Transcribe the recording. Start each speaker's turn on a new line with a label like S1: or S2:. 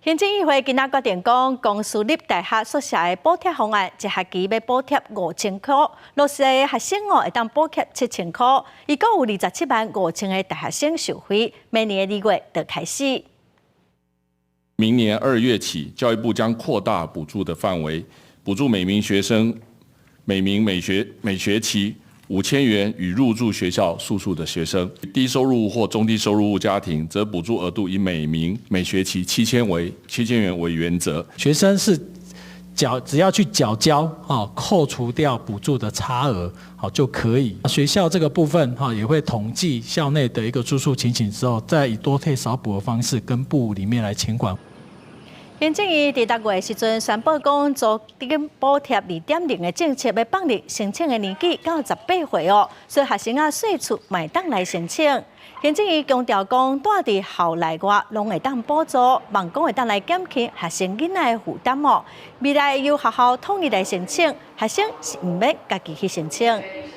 S1: 行政院會今仔決定講，公私立大學宿舍的補貼方案，一學期欲補貼5000箍，弱勢的學生哦會當補貼7000箍，一共有27萬5千个大學生受惠。明年的2月就開始。
S2: 明年2月起，教育部將擴大補助的範圍，補助每名學生每名每學期5000元予入住學校宿舍的學生。低收入或中低收入戶家庭，則補助額度以每名每學期7000元為原則。
S3: 學生是繳只要去繳交啊，扣除掉補助的差額，好就可以。學校這個部分哈，也會統計校內的一個住宿情形之後，再以多退少補的方式跟部裡面來請款。
S1: 行政院佇6月時陣宣布講，租金補貼2.0的政策欲放入申請的年紀到18歲哦，所以學生仔細厝嘛會當來申請。行政院強調講，蹛佇校內外攏會當補助，望講會當來減輕學生囡仔的負擔哦。未來由學校統一來申請，學生是毋免家己去申請。